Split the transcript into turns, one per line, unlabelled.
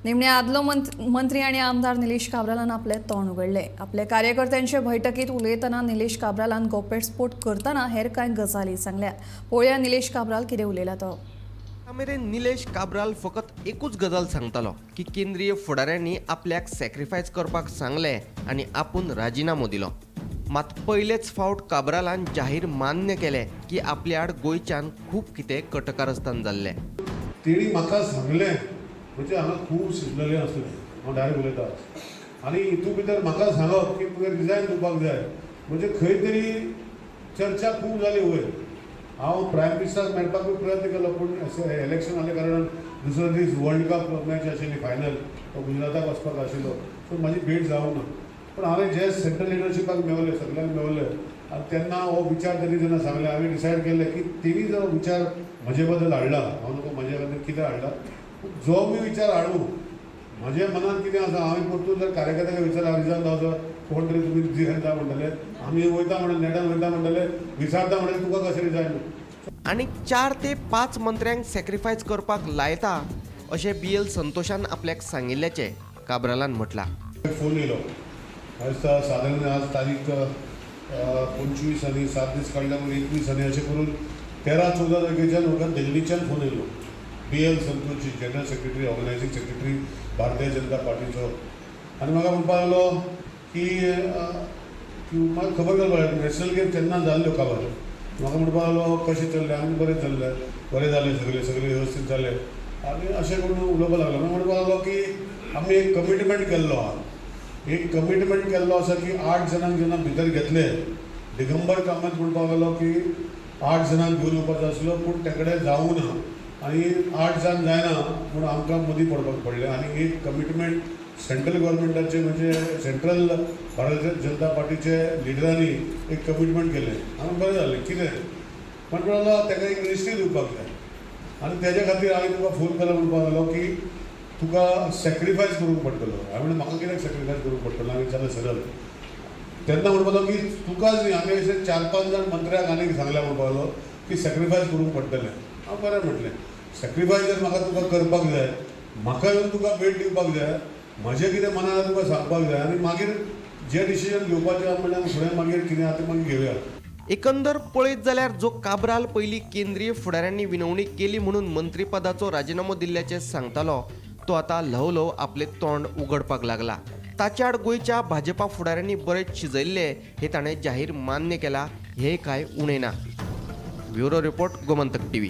निमणे आदलो मंत्री आनी आमदार निलेश काब्रालान आपले तोंड उगडले. आपल्या कार्यकर्त्यांचे बैठकीत उलयतना निलेश काब्रालान गोपेटस्फोट करतना हेर कांय गजाली सांगल्यात. पळोवया निलेश काब्राल कितें उलयला तो.
मेरेन निलेश काब्राल फकत एकूच गजाल सांगतालो की केंद्रीय फुडाऱ्यांनी आपल्याक सॅक्रिफायस करपाक सांगलें आनी आपूण राजिनामो दिलो. मात पयलेच फावट काब्रालान जाहीर मान्य केलें की आपल्या आड गोंयच्यान खूब कितें कटकारस्थान जाल्लें.
तेणी म्हाका सांगलें, म्हणजे हांगा खूब शिजलेलें आसलें, हांव डायरेक्ट उलयता. आनी हितून भितर म्हाका सांगप की तुवें रिजायन दिवपाक जाय, म्हणजे खंय तरी चर्चा खूब जाली वयर. हांव प्रायम मिनिस्टराक मेळपाकूय प्रयत्न केलो, पूण इलेक्शन जाल्या कारणान दुसरो दीस वर्ल्ड कप मॅच आशिल्ली फायनल, तो गुजराताक वचपाक आशिल्लो, सो म्हाजी भेट जावंक ना. पूण हांवें जे सेंट्रल लिडरशिपाक मेवले, सगल्यांक मेवले आनी तेन्ना हो विचार तेणी जेन्ना सांगले, हांवें डिसायड केलें की तेणी जो विचार म्हजे बद्दल हाडला, हांव नको म्हजे खातीर कितें हाडला, जो मी विचार हाडूं म्हज्या मनान कितें आसा, हांवें परतून जर कार्यकर्त्यांक विचारला रिजायन जावचो कोण तरी तुमी रिजायन जा म्हणटले, आमी वयता म्हणले, नेटान वयता म्हणटले, विचारता म्हणले तुका कशें रिजायन.
आनी 4 ते 5 मंत्र्यांक सॅक्रिफायस करपाक लायता अशें बी एल संतोषान आपल्याक सांगिल्ल्याचें काब्रालान म्हटलां.
फोन येयलो आज सादारण आज तारीख 25 आनी 7 दीस काडल्या म्हणून 21 आनी अशें करून 13-14 तारखेच्यान म्हाका दिल्लीच्यान फोन येयलो. B L Santosh general secretary organising secretary Bharatiya Janata पार्टीचो, आनी म्हाका म्हणपाक लागलो की म्हाका खबर घालपाक नॅशनल गेम तेन्ना जाल्ल्यो काबार. म्हाका म्हणपाक लागलो कशें चल्लें, आमी बरें चल्लें, बरें जालें, सगळें सगळें वेवस्थीत जालें आनी अशें करून उलोवपाक लागलो. म्हाका म्हणपाक लागलो की आमी एक कमिटमेंट केल्लो आहा, एक कमिटमेंट केल्लो आसा की 8 जाणांक जेन्ना भितर घेतले, दिगंबर कामत म्हणपाक लागलो की 8 जाणांक घेवन येवपाचो आसलो, पूण ते कडेन जावूं ना आनी 8 जाण जायना म्हूण आमकां मदीं पडपाक पडलें. आनी एक कमिटमेंट सेंट्रल गव्हर्मेंटाचे म्हणजे सेंट्रल भारतीय जनता पार्टीचे लिडरांनी एक कमिटमेंट केलें. आनी बरें जालें कितें म्हणपाक लागलो ताका एक मिनिस्ट्री दिवपाक जाय आनी तेज्या खातीर हांवें तुका फोन केलो. म्हणपाक लागलो की तुका सॅक्रिफायस करूंक पडटलो. हांवें म्हणलें म्हाका कित्याक सॅक्रिफायस करूंक पडटलो, हांवें विचारलें सरळ. तेन्ना म्हणपाक लागलो की तुकाच न्ही, आमी अशे 4-5 जाण मंत्र्याक आनीक सांगल्या म्हणपाक लागलो की सॅक्रिफायस करूंक पडटलें. हांव बरें म्हटलें, सॅक्रिफायस जर म्हाका तुका करपाक जाय, म्हाका येवन तुका भेट दिवपाक जाय, म्हजें कितें मनान तुका सांगपाक जाय आनी मागीर जें डिसिजन घेवपाचें आहा म्हणल्यार फुडें मागीर कितें आहा तें मागीर घेवया.
एकंदर पळयत जाल्यार जो काब्राल पयलीं केंद्रीय फुडाऱ्यांनी विनवणी केली म्हणून मंत्रीपदाचो राजिनामो दिल्ल्याचें सांगतालो, तो आतां ल्हव ल्हव आपलें तोंड उगडपाक लागला. ताच्या आड गोंयच्या भाजपा फुडाऱ्यांनी बरेच शिजयल्ले हे ताणें जाहीर मान्य केला, हे कांय उणें ना. Bureau report, Gomantak TV.